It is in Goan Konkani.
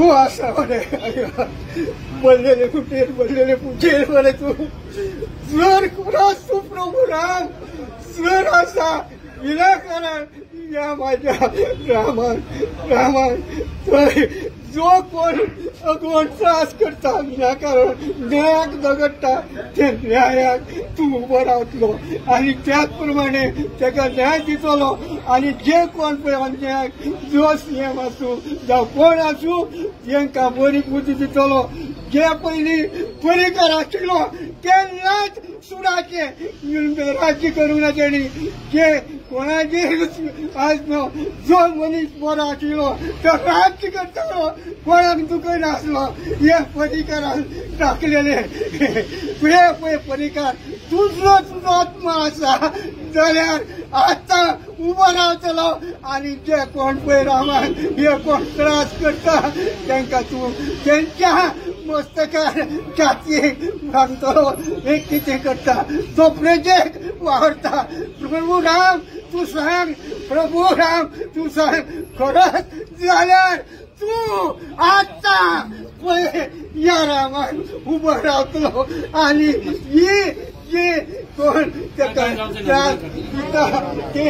तूं आसा मरे, बल्लेले कुटेर बल्लेले पुजेर मरे तूं. जर खरोच तूं प्रभू राम जर आसा विनाकारण ह्या माझ्या रामान रामान थंय जो कोण कोण त्रास करता विनाकारण न्यायाक झगडटा ते न्यायाक तूं उबो रावतलो आनी त्याच प्रमाणे ताका न्याय दितलो. आनी जे कोण पळय अन्यायाक जो सीएम आसूं जावं कोण आसूं तांकां बरी बुद्दी दितलो. जे पयलीं पर्रीकर आशिल्लो केन्नाच सुडाचें राज्य करूंक ना तेणी. जे कोणाचेर आज जो मनीस बरो आशिल्लो तो राज्य करतालो, कोणाक दुखयनासलो. हे पर्रीकरान टाकलेले हे पळय पर्रीकर तुजो तुजो आत्मा आसा जाल्यार आतां उबो रावतलो आनी जे कोण पळय रामान हे कोण त्रास करता तांकां तूं तेंच्या मस्तकार छातयेक बांदतलो. हे कितें करता तो प्रजेक वावरता. प्रभू राम तूं सांग, प्रभू राम तूं सांग खरंच जाल्यार तूं आतां पळय ह्या रामान उबो रावतलो आनी ही जे कोण ताका त्रास दिता ते